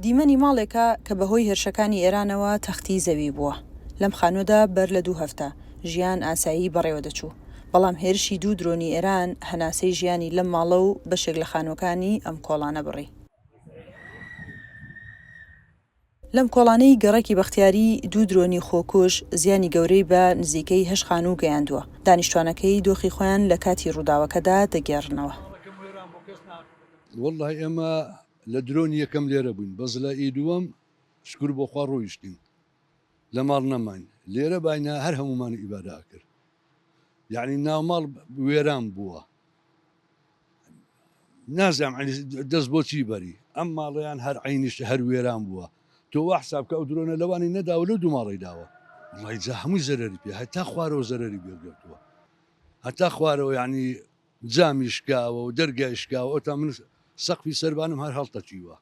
دیمەنی ماڵێکە کە بەهۆی هێرشەکانی ئێرانەوە تەختی زەوی بووە. لەم خانووەدا بەر لە دوو هەفتە، ژیان ئاسایی بەڕێوەدەچوو. بەڵام هێرشی دوو درۆنی ئێران هەناسەی ژیانی لەم ماڵە و بەشێک لە خانووەکانی ئەم کۆڵانە بڕی. لەم کۆڵانەی گەڕەکی بەختیاری دوو درۆنی خۆکوژ زیانی گەورەی بە نزیکەی هەشت خانوو گەیاندووە، دانیشتوانەکەی دۆخی خۆیان لە کاتی ڕووداوەکەدا دەگێڕنەوە. وەڵڵاهی ئێمە لە درۆنی یەکەم لێرە بووین بەس لە ئی دووەم شکور بۆ خوا ڕۆیشتین لە ماڵ نەماین لێرە باینە هەر هەموومان ئیبادە ئەکرد یعنی ناوماڵ وێران بووە نازانم عەینی دەست بۆ چی بەری ئەم ماڵەیان هەر عەینیش هەر وێران بووە تۆ وا حساب کە ئەو درۆنە لەوانی نەداوە لەو دوو ماڵەی داوە وڵی جا هەمووی زەرەری پێ هەتا خوارەوە زەرەری بێگرتووە هەتا خوارەوە یعنی جامی شکاوە و دەرگای شکاوە ئەوتا من سەقفی سەربانم هەر هەڵتەکیوە.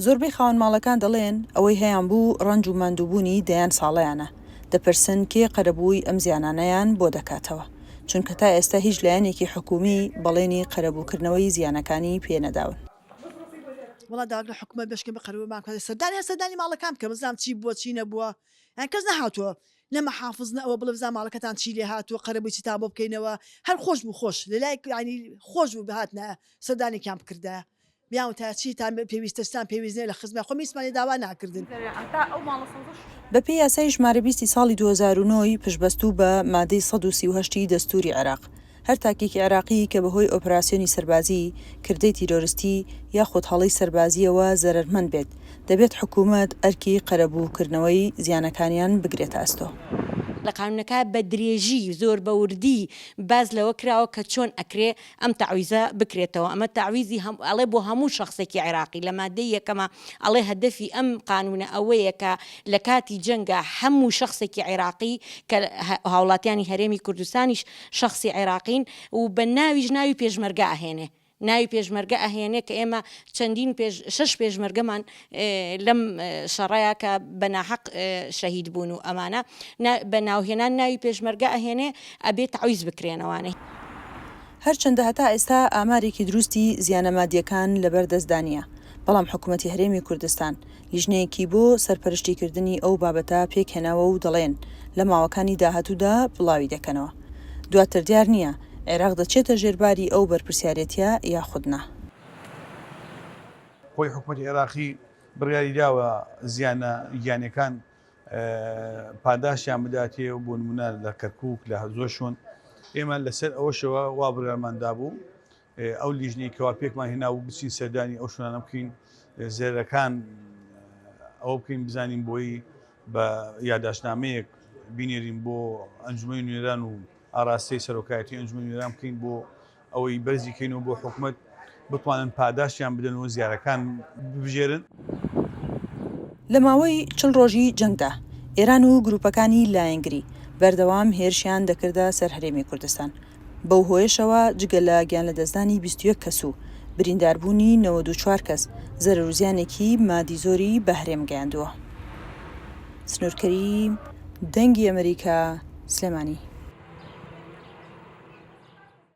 زۆربەی خاوەن ماڵەکان دەڵێن، ئەوەی هەیانبوو ڕەنج و ماندووبوونی دەیان ساڵەیانە، دەپرسن کێ قەرەبووی ئەم زیانانەیان بۆ دەکاتەوە، چونکە تا ئێستا هیچ لایەنێکی حکوومی بەڵێنی قەرەبووکردنەوەی زیانەکانی پێ نەداون. وەڵا داوا لە حکومەت بەشکەم قەرەبوومان بکات سەردانی هەر سەردانی ماڵەکان بکە بزانم چی بووە چی نەبووە یان کەس نەهاتووە نە مەحافز نە ئەوە بڵێ بزانم ماڵەکەتان چی لێ هاتووە قەرەبووی چیتان بۆ بکەینەوە هەر خۆش بوو خۆش لەلایەک یانی خۆش بوو بهاتنایە سەردانێکیان بکردایە بیانوتایە چیتان پێویستە چتان پێویست نیە لە خزمە خۆم هیچمان لێ داوا ناکردن. بەپێی یاسای ژمارە 20 ی ساڵی 2009 ی پشتبەستوو بە مادەی 138 ی دەستووری عێراق، هەر تاکێکی عێراقی کە بەهۆی ئۆپراسیۆنی سەربازی، کردەی تیرۆرستی یاخود هەڵەی سەربازییەوە زەرەرمەند بێت، دەبێت حکوومەت ئەرکی قەرەبووکردنەوەی زیانەکانیان بگرێتە ئەستۆ. لە قانونەکە بە درێژی زۆر بە وردی باس لەوە کراوە کە چۆن ئەکرێ ئەم تەعویزە بکرێتەوە ئەمە تەعویزی هەم ئەڵێ بۆ هەموو شەخسێکی عێراقی لە مادەی یەکەما ئەڵێ هەدەفی ئەم قانونە ئەوەیە کە لە کاتی جەنگا هەموو شەخسێکی عێراقی کە هاوڵاتیانی هەرێمی کوردستانیش شەخسی عێراقین و بە ناویش ناوی پێشمەرگە ئەهێنێ ناوی پێشمەرگە ئەهێنێ کە ئێمە چەندین پێش شەش پێشمەرگەمان لەم شەڕەیا کە بە ناحەق شەهید بوون و ئەمانە بە ناوهێنان ناوی پێشمەرگە ئەهێنێ ئەبێ تەعویز بکرێنەوانێ. هەرچەندە هەتا ئێستا ئامارێکی دروستی زیانە مادییەکان لەبەر دەستدا نییە، بەڵام حکومەتی هەرێمی کوردستان لیژنەیەکی بۆ سەرپەرشتیکردنی ئەو بابەتە پێکهێناوە و دەڵێن لە ماوەکانی داهاتوودا بڵاوی دەکەنەوە. دواتر دیار نییە عێراق دەچێتە ژێر باری ئەو بەرپرسیارێتییە یاخود نا. خۆی حکومەتی عێراقی بڕیاری داوە زیانە گیانیەکان پاداشتیان بداتێ و بۆ نمونە لە کەرکوک لە زۆر شوێن ئێمە لەسەر ئەوەشەوە وا بڕیارمان دابوو ئەو لیژنەی کەوا پێکمان هێنابوو بچین سەردانی ئەو شوێنانە بکەین زێرەکان ئەوە بکەین بزانین بۆی بە یاداشتنامەیەک بینێرین بۆ ئەنجومەنی نوێنەران و ئاراستەی سەرۆکایەتی ئەنجومەنی نوێنەران بکەین بۆ ئەوەی بەرزی کەینەوە بۆ حکومەت بتوانن پاداشتیان بدەن و زیارەکان ببژێرن. لە ماوەی 40 ڕۆژی جەنگدا، ئێران و گروپەکانی لایەنگری بەردەوام هێرشیان دەکردە سەر هەرێمی کوردستان، بەو هۆیەشەوە جگە لە گیانلەدەستدانی 21 کەس و برینداربوونی 94 کەس، زەرەر و زیانێکی مادی زۆری بە هەرێم گەیاندووە. سنوور کەریم، دەنگی ئەمەریکا، سلێمانی.